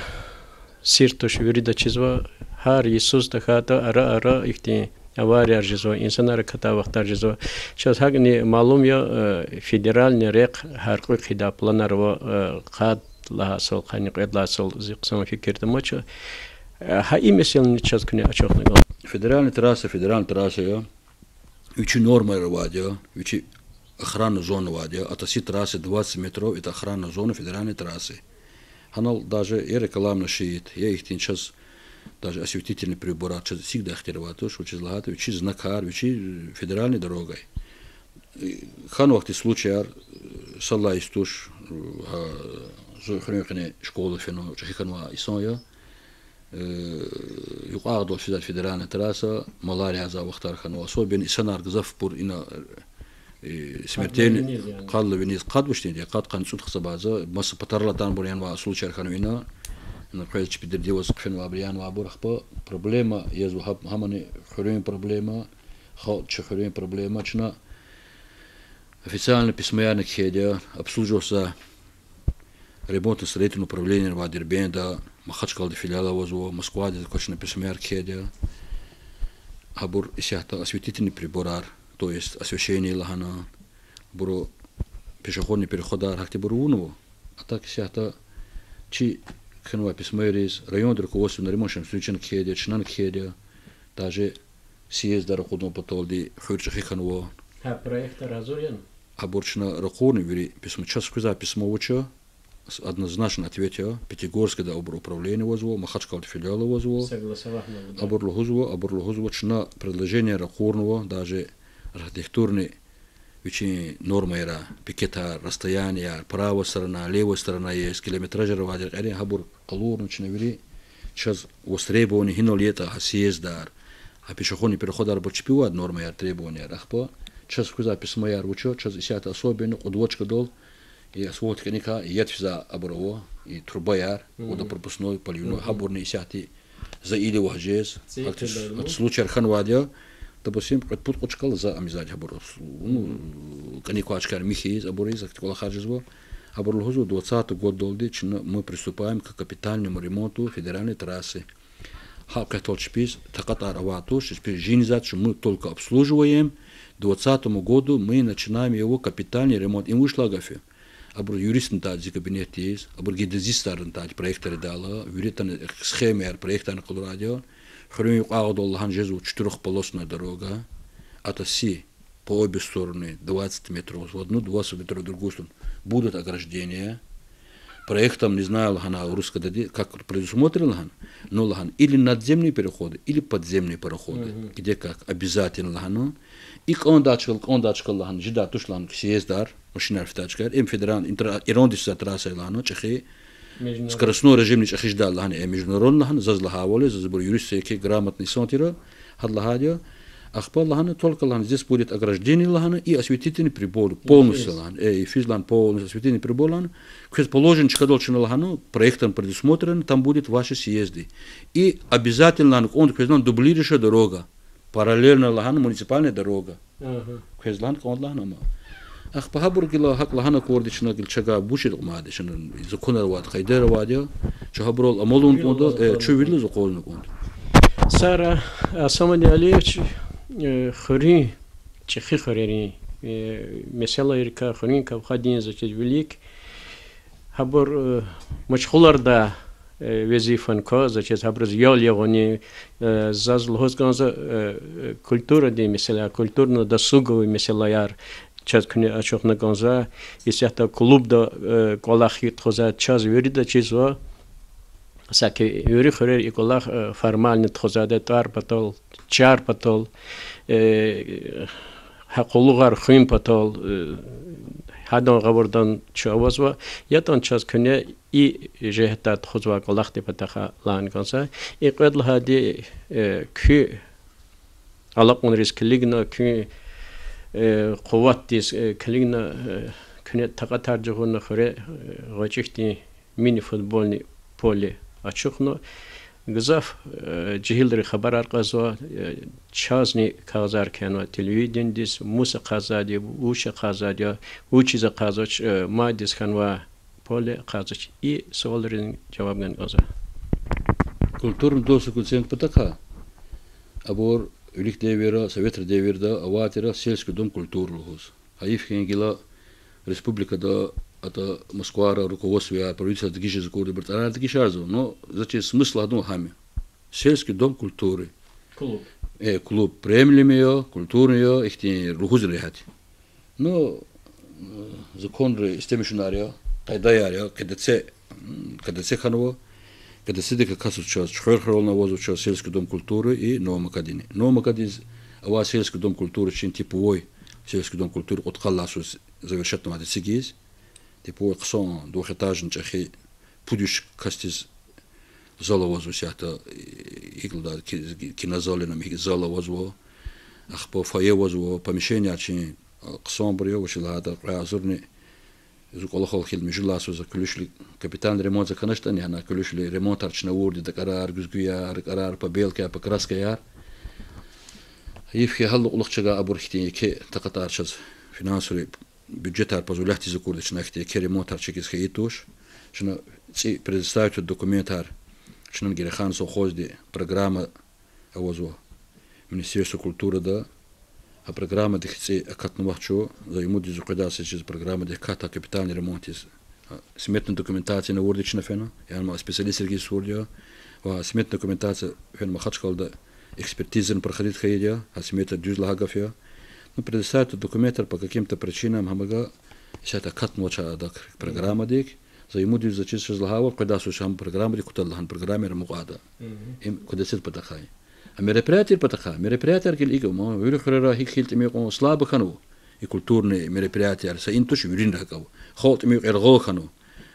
сир туш, вирида чизва, гьар йисуз тахьайтӀа ара-ара ихьтин аварияр жезва, инсанар акатай вахтар жезва. Чаз гьакӀни малум я, э, федеральный рехъ гьяркьуь хъийидай планар ава, э, къад лагьай йисал, къанни кьвед лагьай йисал, зи хъсан фикирда амач. Э, гьа и месэлани чаз куьне ачухна галаз. Федеральный трасса, федеральный трасса я. Вичи нормаяр авайди я, вичи охранный зона авайди я, атаси трасса двадцать метров, это охранная зона федеральной трассы. Гьанал даже я рекламный щит, я ихьтин чаз даже осветительный приборар чаз эцигдай ихтияр авай туш, вучиз лагьайтӀа вичи знакар, вичи федеральный дорогай. Хьанва ахьтин случаяр, са лагьай йис туш, гьа, зун хуьруьн къене школадиз фена, чӀехи хьанвай инсан я. Э, юкьвагъдал физвай федеральный трасса, малария язавай вахтар хьанва. Особенно инсанар гзафбур ина, э, смертельный, къадалай виниз, къадвачтӀани, къад-къанни цӀуд хзабаза, маса патарилай атанбур янавай случаяр хьанва ина. Ина къвез чпи дердиваз хъфенвайбур янавайбур, ахпа проблема язва гьаб-, гьамани хуьруьн проблема, халкь чи хуьруьн проблема, чна официальный письмоярни кхьейди я, обслуживаться ремонтно-строительное управление ава Дербентда, Махачкъалада филиал авазва, Москвадиз квачна письмояр кхьейди я. Гьабур исятда осветительный приборар, то есть освещение лагьана, абуру пешеходный переходар, гьахьтинбур авунва. А так исятда чи кхьенвай письмояриз райондин руководствони, Нариман Шамсудиновичани кхьейди я, чнани кхьейди я. Даже съездар акъудун паталди хуьр чӀехи хьанва. Гьа проектар гьазур яни? Абур чна ракъурна вири письмо, чаз хуьзвай письмо вуч я, однозначный ответ я, Пятигорскда абур управление авазва, Махачкъалада филиал авазва. Абур лугьузва, абур лугьузва, чна предложение ракъурнава, даже архитектурный вичин нормаяр, пикетар, расстоянияр, правая сторона, левая сторона ес, километражар авайди рекьери, гьабур къалурна чна вири, чаз востребование гьинал ятӀа гьа съездар, гьа пешеходный переходар, абур чпивайди нормаяр, требованияр, ахпа чаз хуьзвай письмояр вуч я, чаз исятда особенно Кьуд Вочкадал и асфальт кӀаникай яд физвай абур ава, и трубаяр, водопропускной, поливной, гьабурни исятда заили вагьжез, случаяр хьанвайди я, допустим, кьвед-пуд кьуд чкадал за амизвайди гьабур, ну, кӀаник квай чкаяр михьиз, абуриз ахьтин кӀвалахар жезва, абур лугьузва двадцатый годдалди чна, мы приступаем к капитальному ремонту федеральной трассы. Гьа къехтал чпиз такьатар авай туш, чпи жинзат, что мы только обслуживаем, двадцатому году мы начинаем его капитальный ремонт. Им вуч лагьай гаф я? Абур юристни тадиз кабинетдиз, абур геодезистарни тадиз проектар ийидайла, вири атана схемаяр, проектарни къалурайди я. Хуьруьн юкьвагъдал лагьана жезва четырёхполосная дорога, атаси по обе стороны двадцать метров в одну, двадцать метров в другую сторону, будут ограждения. Проектом, не знаю, лагьана, урус гадади, как предусмотрено лагьана, ну, лагьана, или надземные переходы, или подземные переходы, где как, обязательно лагьана. И кӀандай чкадал, кӀандай чкадал лагьана, жедай туш лагьана съездар, машинар фидай чкаяр, им федеральный, интер-, Иранди физвай трасса я лагьана, чӀехи, скоростной режимни чӀехи жедай лагьана, э, международный лагьана, заз лагьайвал я, заз абур юрист я, грамотный инсан тир, гьада лагьайди я. Ахпа лагьана, только лагьана, здесь будет ограждение лагьана и осветительный прибор полностью лагьана. Э, йифиз лагьана полностью осветительный прибор лагьана. Квез положено чкадал чна лагьана, проектом предусмотрено, там будет ваши съезды. И обязательно лагьана кӀанда квез лагьана дублирующая дорога. Параллельно лагьана муниципальная дорога. Квез лагьана кӀанда лагьана ама. Ахпа гьабур гила гьакӀ лагьана кӀанда чна гила чага бучи дукьмади чна законар авайди, къайдаяр авайди я. Чун гьабурал амалун кӀанда, э, чун виридаз акъвазна кӀанда. Сара, а, Самади Алиевич, э, хуьруьн, чӀехи хуьрерин, э, месэлайрикай, хуьруьн кавхадин зачиз вилик, гьабур, э, машгъулардай, э, везифан кваз, зачиз гьабуруз ял ягъуни, э, заз лугьуз кӀанзава, э, э, культурадин месэла, культурно-досуговый месэлаяр чаз куьне ачухна кӀанзава, исятда клубда, э, кӀвалах тухузвай чаз вирида чизва, саки вири хуьрер и кӀвалах, э, формально тухузвайди тӀвар патал, чар патал, э, гьакъуллугъар хуьн патал, э, гьадан гъавурдан чун авазва, ятӀани чаз куьне и жигьетдай тухузвай кӀвалахдин патахъай лагьана кӀанзава. И кьвед лагьайди, э, куь алакьунриз килигна, куь, э, къуватдиз, э, килигна, э, куьне такьатар жагъурна хуьре, э, гъвечӀи хьтин мини-футбольный поле ачухна. Гзаф, э, жегьилри хабарар кьазва, э, чазни кагъзар кхьенва телевиденидиз, мус ахъайзавайди, вуч ахъайзавайди я, вучиз ахъайзавач, э, мадиз хьанвай поле ахъайзавач. И суалрин жаваб гана кӀанзава. Культурный досуговый центр патахъай, абур вилик девирда, советрин девирда авай тир сельский дом культуры лугьуз. Гьайиф хьи, гила республикада, атӀа Москвара руководствояр, правительство дегишиз акурди, бир тӀварар дегишарзава, но заз чиз смысл гьадан гьам я. Сельский дом культуры. Э, клуб. Приемлемый я, культурный я, ихьтин лугьуз регьят. Ну, э, законри, системишунар я, къайдаяр я, КДЦ, м, КДЦ хьанва, КДЦ-дик акатзава чаз, Чуьхверхуьрелни авазва чаз сельский дом культуры и Новомакадини. Новомакадиз авай сельский дом культуры чин типовой сельский дом культуры кьудкъаллай йисуз завершатнавайди эцигиз. Типовой хъсан двухэтажный чӀехи пуд виш касдиз зал авазва исятда, э, гьикӀ лугьуда, ки-, кинозал я, ам гьикӀ зал авазва. Ахпа фойе авазва, помещенияр чин, э, хъсанбур я, вучиз лагьайтӀа кьве агъзурни зи кӀвалахал хьайила муьжуьд лагьай йисуз за куьлуь-шуьлуь капитальный ремонт за хьаначтӀани, гьана куьлуь-шуьлуь ремонтар чна авурди, дакӀарар, гуьзгуьяр, ракӀарар, побелкаяр, покраскаяр. Гьайиф хьи, гьалукьлух чага абур хьтин еке такьатар чаз финансовый бюджетар пазулягьдиз акурди чна хьтин еке ремонтар чиз хьайи туш. Чна цӀи предоставить авур документар, чна Герейхан совхозди программа авазва Министерство культурыда. Гьа программадик цӀи акатнавач чун, за умуд ийизва къведай йисуз чиз программадик акатдай капитальный ремонтдиз. Гьа, сметная документацияни авурди чна фена, яни ма специалистрик ийизвайди я. Ва сметная документация фена Махачкъалада, экспертизани проходить хьайиди я, гьа смета дуьз лагьай гаф я. Ну, предоставить авур документар по каким-то причинам гьамга исятда акатнавач гьа адак программадик. За умуд ийизва, за чиз чаз лагьайвал, къведай йисуз гьам программадик кутада лагьана, программаяр амукьайди я. Им КДЦ-дин патахъай. А мероприятийрин патахъай, мероприятияр гила икӀ ама, вири хуьрера гьикӀ хьайила тӀимил кьван слабо хьанва и культурный мероприятияр, са ин туш, виринра гьакӀ ава. Халкь тӀимил кьван яргъал хьанва.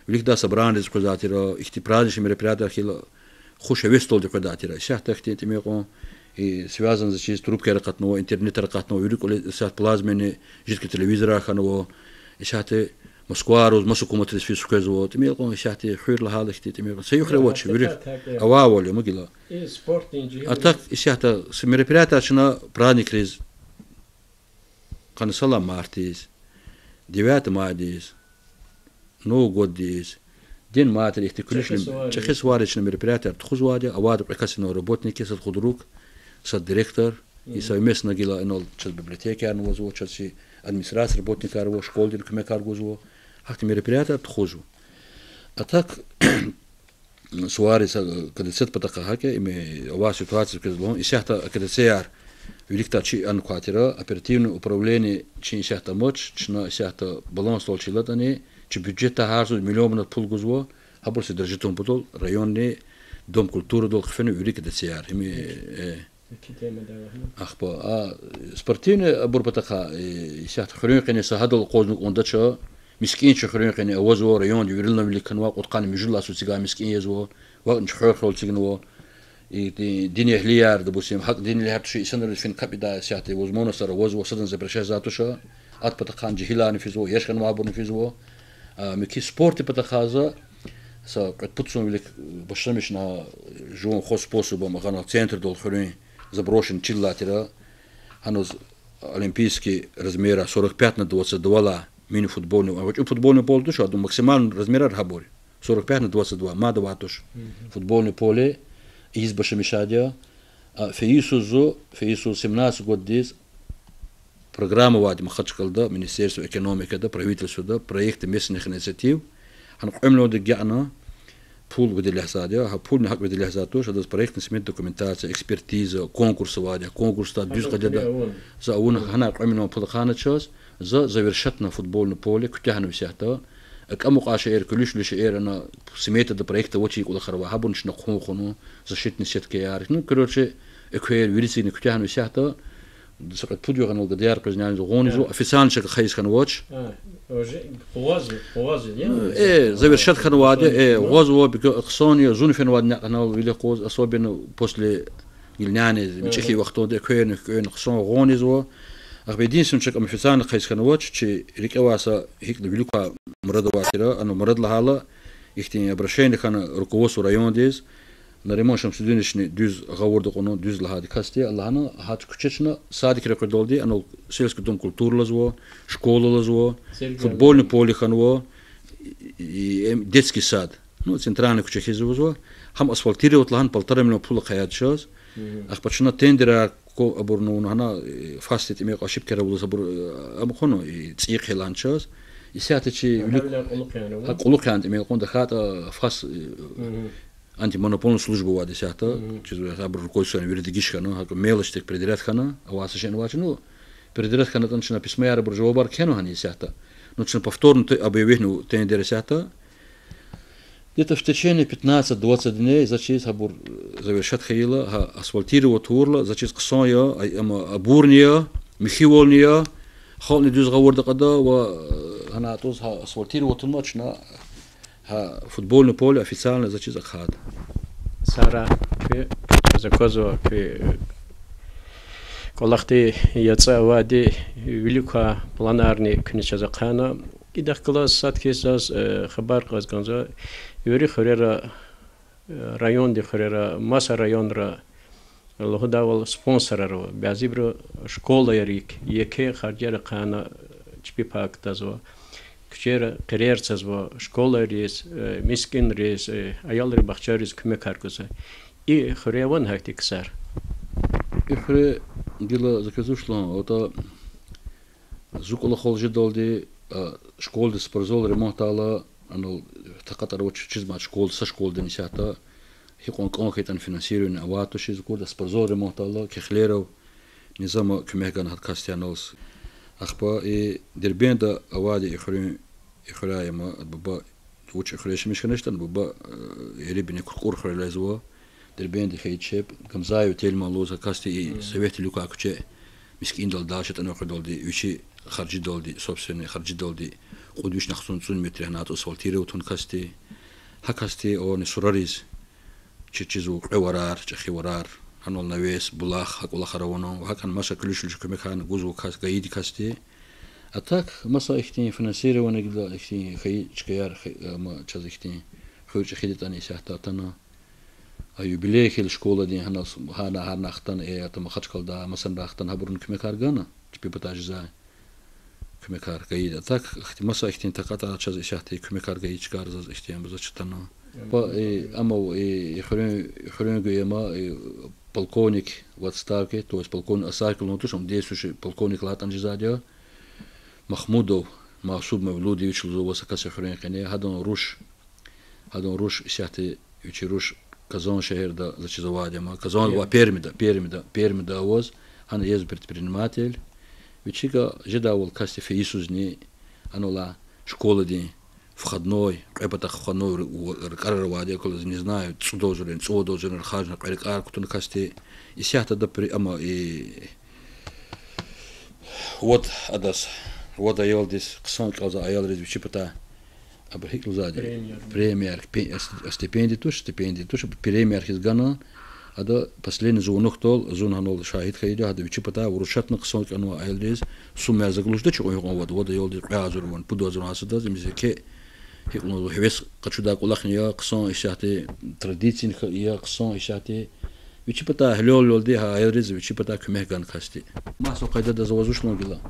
Виликдай собраниедиз къвезвай тир, ихьтин праздничный мероприятияр хьайила хуш-гьевесдалди къвезвай тир. Исятда хьтин тӀимил кьван, и связан за чиз, трубкаяр акъатнава, интернетар акъатнава, вири кӀвале исятда плазменный жидкий телевизорар хьанва. Исятда Москвадиз, маса гьукуматриз физ хквезва, тӀимил кьван исятда хуьр лагьайла хьтин тӀимил кьван. Са юхревач, вири авайвал я, ма гила. А так исятда са мероприятияр чна праздникриз, къанни са лагьай мартдиз, девятое майдиз, Новый годдиз, День матери, ихьтин куьлуь-шуьлуь, чӀехи сувариз чна мероприятияр тухузвайди я, авайди кьве кас инал работник я, сад худрук, сад директор, и совместно гила инал чаз библиотекаярни авазва, чаз чи администрациядин работникар ава, школадин куьмекар гузва, гьахьтин мероприятияр тухузва. А так, сувариз, э, КДЦ-дин патахъай гьакӀ я, им авай ситуация квез лугьун, исятда КДЦ-яр виликдай чи ана квай тир, оперативный управление чин исятда амач, чна исятда балансдал чир алатӀани, чи бюджетдай гьар йисуз миллион манат пул гузва, гьабур содержать авун патал районный дом культурыдал хъфена вири КДЦ-яр. Им, э, ахпа, а, спортивный абур патахъай, э, исятда хуьруьн къене са гьадал акъвазна кӀандач, мискӀин чи хуьруьн къене авазва, районда виридалайни вилик хьанва, кьудкъанни муьжуьд лагьай йисуз эцигай мискӀин язва, вакӀни чи Чуьхверхуьрел эцигнава. И ди-, динэгьлияр, допустим, гьакӀ динэгьлияр тушир, инсанриз фин капӀ ийидай исятда возможностьар авазва, садани запрещать ийизвай туш. Ад патахъай жегьиларни физва, яш хьанвайбурни физва. А муькуь спортдин патахъай за са кьвед-пуд йисалай вилик башламишна жуван хва способом гьана центрдал хуьруьн заброшенный чил алай тир. Гьаниз олимпийский размерар сорок пять на двадцать два лагьай мини-футбольный, а гъвечӀи футбольный поле туш, адан максимальный размерар гьабур. Сорок пять на двадцать два, мад авай туш. Футбольный поле ийиз башламишайди я. А фейи йисуз, фейи йисуз семнадцать годдиз программа авайди Махачкъалада, Министерство экономикада, правительствода, проекты местных инициатив. Гьана кьве миллиондик гяна пул выделяйзавайди я, гьа пулни гьакӀ выделяйзавай туш, адаз проектно-сметная документация, экспертиза, конкурс авайди я, конкурсдай дуьз къайдада за авуна, гьана кьве миллион пул ахъайна чаз, за завершатна футбольный поле куьтягьнава исятда. АкӀ амукьай шейэр, куьлуь-шуьлуь шейэр, ана сметада проект авачир кӀвалахар ава, гьабурни чна хъувун хъувуна, защитный сеткаяр, ну, короче, эквер, вири эцигна куьтягьнава исятда. Са кьвед-пуд югъ анал гадаяр къвезни гъунизва, официально чак ахъайиз хьанвач. Э, завершать хьанвайди, э, гъвазва, бик хъсан я, зун фенвайди накь анал вилик къуз, особенно после гилняни, мичӀи хьайи вахтунда экверни, куькӀвени хъсан гъунизва. Ахпа единственный чак ам официально ахъайиз хьанвач, чи рикӀе авай са гьикӀ вилик квай мурад авай тир, ана мурад лагьайла, ихьтин обращение хьана руководство райондиз, Нариман Шамсудиновични дуьз гъавурда кьуна, дуьз лагьайди касди, лагьана, гьа куьче чна садик рекьидалди, анал сельский дом культуры лазва, школа лазва, футбольный поле хьанва, и, эм, детский сад. Ну, центральный куьче хьиз лугьузва. Гьам асфальтировать лагьана полтора миллион пул ахъаяйди чаз. Ахпа чна тендерар ко-, абурун авуна гьана, э, фасдин тӀимил ошибкаяр авуна, абур, э, ам хьана, и цӀийи хъел лагьана чаз. Исятда чи вилик, гьа, кьулухъ яна тӀимил кьун тахьайтӀа фас, э, антимонопольная служба авайди исятда, чиз абур рукой сана вири дегиш хьана, гьакӀ мелочьдик передряд хьана, авай са шейни авач, ну, передряд хьанатӀани чна письмояр, абур жавабар кхьенва гьана исятда. Ну, чна повторно те-, объявитьна тендер исятда. Где-то в течение пятнадцать-двадцать дней за чиз гьабур, э, завершать хьайила, гьа асфальтировать авурла, за чиз хъсан я, ай, ам абурни я, михьивални я, халкьни дуьз гъавурда кьада ва, э, гьана атӀуз гьа асфальтировать авуна чна гьа футбольный поле официально за чиз ахъайда. Сара, куь, за квазва куь, э, кӀвалахди яцӀа авайди, вилик квай планарни куьне чаз ахъайна. Идахъ галаз сад хьиз заз, э, хабар кьаз кӀанзава, вири хуьрера, э, райондин хуьрера, маса районра лугьудайвал спонсорар ава. Бязибуру школайрик еке харжар ахъайна чпи пай кутазва. Куьчейра къирер цазва, школайриз, э, мискӀинриз, э, аялрин бахчайриз куьмекар гузва. И хуьре авани гьахьтин ксар? И хуьре гила за квез вуч лугьун, атӀа зун кӀвалахал жедалди, а, школадин спортзал ремонтдайла, анал такьатар авач чизмад школа, са школадин исятда, гьикьван кӀан хьайитӀани финансирование авайд тушиз акурди, спортзал ремонтдайла, Кехлеров Низама куьмек гана гьа касди аналз. Ахпа и Дербентда авайди и хуьруьн, и хуьряй ама, ада буба, вуч и хуьре яшамиш хьанач ятӀани, буба, э, ери бине Куркур хуьрел жезва. Дербентда хьайи чеб, Гамзаев Тельман лугьуз, гьа касди и советдин вилик квай куьче мискӀиндал дагъ ятӀани, о хуьрдалди, вичи харжидалди, собственный харжидалди, кьуд вишни яхцӀурни цӀуд метрин гьана атӀуз асфальтировать авуна касди. Гьа касди авани сурариз, чи чизва кьве варар, чӀехи варар, гьанал навес, булах, гьа кӀвалахар авуна, ва гьакӀни маса куьлуь-шуьлуь куьмекарни гузва кас, гаиди касди. А так, маса ихьтин финансирование гила ихьтин хьайи чкаяр, хьайи, ама чаз ихьтин хуьр чӀехиди ятӀани исятда атана. А юбилей хьайила школадин гьанал с-, гьана, гьарна хтана, э, атӀа Махачкъалада, масанра хтана, гьабурни куьмекар гана, чпи патай жезвай куьмекар гайиди. А так, ихьти-, маса ихьтин такьатӀар чаз исятда куьмекар гайи чкаяр заз ихьтин ам заз чатана. Ва, э, ама, э, хуьруьн, хуьруьн гуьма, э, полковник в отставке, то есть полковник Осакин лугьун туш, ам действующий полковник лагьайтӀани жезвайди я. Махмудов Масуб Мавлудович лугьузва са кас хуьруьн къене, гьадан руш, гьадан руш исятда вичи руш Казан шегьерда за чиз авайди ама, Казан ва Пермида, Пермида, Пермида аваз, гьана ез предприниматель. Вичи ка жедайвал касди фейи йисузни, гьанал а школадин входной, кьве патахъ входной р-, р-, рикӀарар авайди, акваз, не знаю, цӀудаз жуьрен, цӀувадаз жуьрен рахажна кьве рикӀар кутуна касди. Исятда при-, ама и вад адаз, вад аялдиз, хъсан кӀелзавай аялриз вичи патай, абур гьикӀ лугьузвайди, премияр, пе-, а, стипендия туш, стипендия туш, премияр хьиз гана, Ада последний звонокдал зун гьанал шагьид хьайиди, гьада вичи патай вручатьна хъсан кӀанва аялриз, сумаяр заглушда чукьун гьикьван вад, вад аялдиз кьве агъзур ван, пуд агъзур гьасадаз, им зеке гьикьван гьевес къачудай кӀвалахни я, хъсан исятда традицияни я, хъсан исятда. Вичи патай гьалалалди гьа аялриз вичи патай куьмек гана касди. Маса къайдада заваз вучлан гила.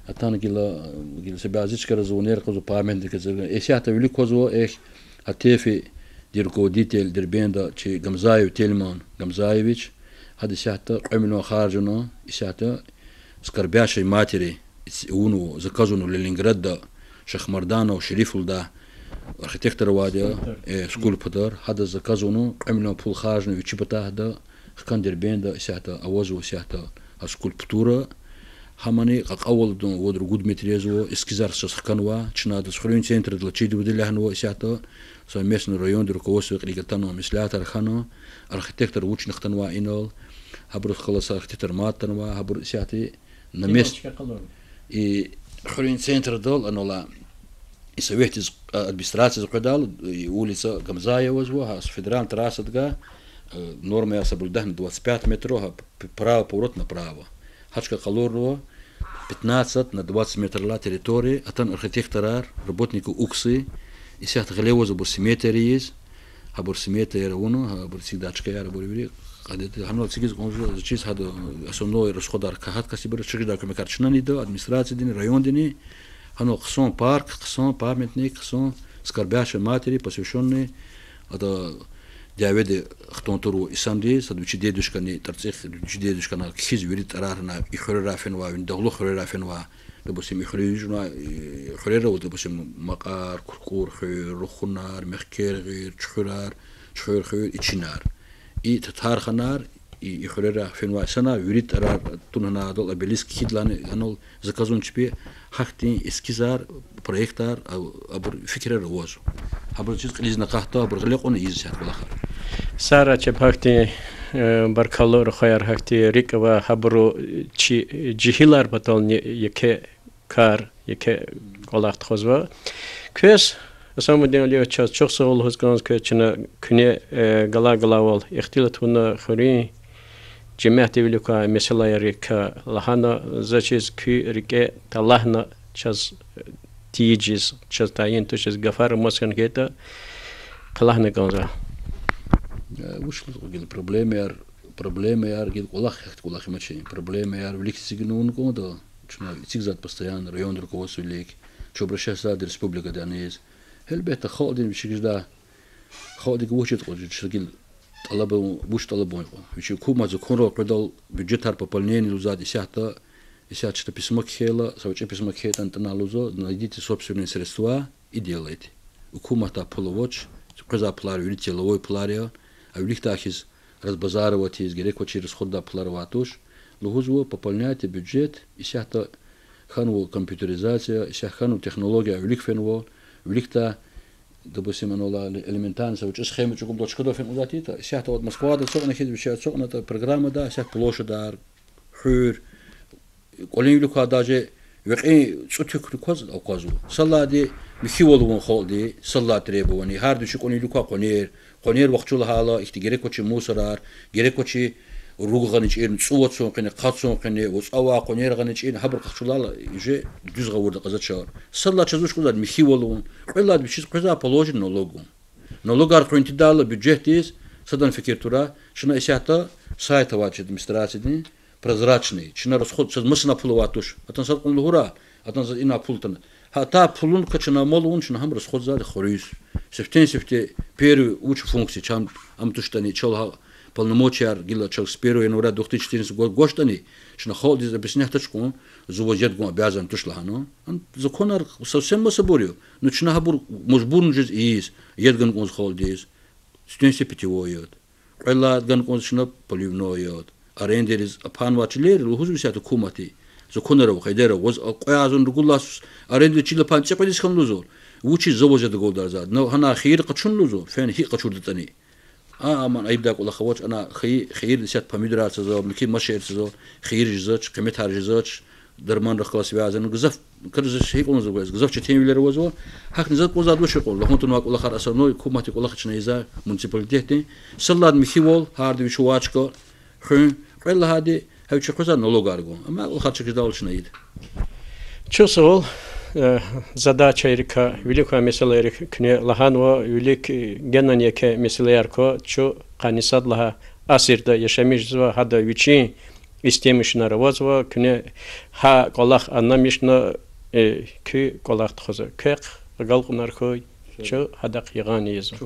Атана гила, гила себязи чкара звонер къазу памятник зерга. Исятда вилик квазва эхь, ГьатӀефиди руководитель Дербентда чи Гамзаев Тельман Гамзаевич, гьада исятда кьве миллион харжна, исятда Скорбящей матери, ис-, авунва, заказунва Ленинградда, Шахмарданов Шерифулда, архитектор авайди я, скульптор, э, скульптор, гьада заказунва, кьве миллион пул харжна вичи патай гьада, хкан Дербентда исятда авазва исятда а скульптура, гьамани кьакьавалдин вад-ругуд метр язва, эскизар чаз хканва, чна адаз хуьруьн центрдал чидивди лягьнава исятда, совместно райондин руководстводин кьилив атанва, меслятар хьана, архитектор вучни хтанвай инал, гьабуруз хкала са архитектор мад атанва, гьабур исятда на месте. И хуьруьн центрдал анал а, и советдиз, а, администрациядиз къведайла, и улица Гамзаева язва, гьа федеральный трассадикай, э, нормаяр соблюдать авуна двадцать пять метров, гьа п-, право поворот направо. Гьа чка къалурнава пятнадцать на двадцать метрдилай территория, атана архитекторар, работники УКСИ, исятда гъиле аваз абур сметаяр ийиз, гьабур сметаяр авуна, гьабур эцигдай чкаяр абур вири къадеда гьанал эцигиз кӀанзава, заз чиз гьада основной расходар кагьат касибур, чна жедай куьмекар чнани ийида, администрациядини, райондини, гьанал хъсан парк, хъсан памятник, хъсан Скорбящей матери, посвящённый, ада дяведа хтун туру инсанриз, сад вичи дедушкани, тӀварцӀихъ вичи дедушкана кхьиз вири тӀварар гьана, и хуьрерай фенвай, вини дагълух хуьрерай фенвай, допустим, и хуьре жуна, и хуьрера, допустим, Макьар, Куркур хуьр, Рухунар, Мехкергъир, Чуьхуьрар, Чуьхуьр хуьр, Ичинар. И Татарханар, и, и хуьрера фенвай инсанар, вири тӀварар тун гьана адал обелиск кхьидайла, гьанал заказун чпи, гьахьтин эскизар, проектар, а, абур фикирар авазва. Гьабур чиз кьилизни акъатда, абур гъиле кьуна ийиз исятда кӀвалахар. Сара чеб гьахьтин, э, баркаллу рухваяр гьахьтин рикӀ ва гьабуру чи жегьилар патални еке кар, еке кӀвалах тухузва. Квез, Гьасамудин Алиевич, чаз чухсагъул лугьуз кӀанзава, квез чна куьне, э, галай-галайвал ихтилат авуна, хуьруьн жемятдин вилик квай месэлайрикай лагьана, заз чиз куь рикӀе талгьана чаз, э, тийижиз, чаз тайин тушиз гафар мус хьайитӀа, хълагьна кӀанзава. Э, вуч лугьуда гила проблемаяр, проблемаяр гила кӀвалах, гьахьтин кӀвалах амач. Проблемаяр вилик эцигун кӀанда, чна эцигзавайди постоянно райондин руководстводин вилик, чна обращаться ийизва республикадиз. Гьелбетда, халкьдин вичи гижда, халкьдихъ вуч жеда кьван жеч гила тӀалабун, вуч тӀалабун кьван. Вичи гьукумат законрал къведайла бюджетар пополнение лугьузвайди исятда, исятда чна письмо кхьейла, са вичи письмо кхьейтӀани атӀана лугьузва, найдите собственные средства и делайте. Гьукуматдай пул авач, къвезвай пулар вири целевой пулар я, а виликдай хьиз разбазаривать ийиз, герек квачир расходдай пулар авай туш. Лугьузва, пополняйте бюджет, исятда хьанва компьютеризация, исятда хьанва технология, вилик фенва, виликдай, допустим, анал элементарно са вичи схема чӀугундал чкадал фена кӀанзавайтӀа, исятда вад Москвада ацукьна хьиз, вичи ацукьнатӀа программада, исятда площадьар, хуьр, кӀвалин вилик квай даже векьин цӀуд туькӀуьр кваз аквазва. Сад лагьайди михьивал авун халкьди, сад лагьай требование, гьарда вичин кӀвалин вилик квай къванер, къванер вахчу лагьайла, ихьтин герек квачир мусорар, герек квачир руг гъана чӀирна, цӀувад сун къене, къад сун къене, вацӀа авай къванер гъана чӀирна, гьабур къахчуналди уже дуьз гъавурда акьазвачир. Сад лагьай чаз вуч кӀанзавайди михьивал авун, кьвед лагьайди вичиз къвезвай положенный налог авун. Налогар къуьн тийидайла бюджетдиз, садан фикир тура, чна исятда сайт авай чи администрациядин, прозрачный, чна расход, чаз масанай пул авай туш. Атана сад кьван лугьурай, атана заз ина пул атана. Гьа атай пулункай чна амал авун, чна гьам расходзавайди хуьруьз. Сифтени-сифте первый вуч функция чан ам туштӀани, чал гьа полномочияр гила чаз с первого января две тысячи четырнадцатого года гвачтӀани, чна халкьдиз объяснять туш кьван, зун ваз яд гун обязан туш лагьана. Ам законар совсем масабур я. Ну чна гьабур мажбурни жез ийиз, яд гана кӀанзава халкьдиз. Сифтени-сифте питьевой яд. Кьвед лагьайди гана кӀанзава чна поливной яд. Арендариз апанвай чилер лугьузва исятда гьукуматди. Законар ава, къайдаяр ава, ваз кьве агъзурни ругуд лагьай сус аренда чил апан цӀикьвед йис хьана лугьузва. Вучиз, за ваз яд агалдарзавайди. Ну гьана хийир къачуна лугьузва, фена гьикӀ къачурдатӀани. А, аман айибдай кӀвалах авач, ана хий-, хийир исятда помидорар цазва, муькуь машер цазва, хийир жезвач, къиметар жезвач, Дарманрихъ галаз связано гзаф, кардиз гьикьван лугьузва, гзаф четинвилер авазва. ГьакӀни заз кӀанзавайди вуч я кьван, лагьун тавуна кӀвалахар, основной куматдин кӀвалах чна ийизва муниципалитетдин. Сад лагьайди михьивал, гьарда вич авай чка хуьн, кьвед лагьайди гьа вичи къвезвай налогар гун. Амма кӀвалахар чак жедайвал чна ийида. Чухсагъул, э, задачайрикай, вилик квай месэлайрик куьне лагьанва, вилик, э, генани еке месэлаяр ква, чун къанни сад лагьай асирда яшамиш жезва, гьада вичин истемишунар авазва, куьне гьа кӀвалах аннамишна, э, куь кӀвалах тухузва. Квехъ агалкьунар хьуй, чун гьадахъ ягъан ийизва.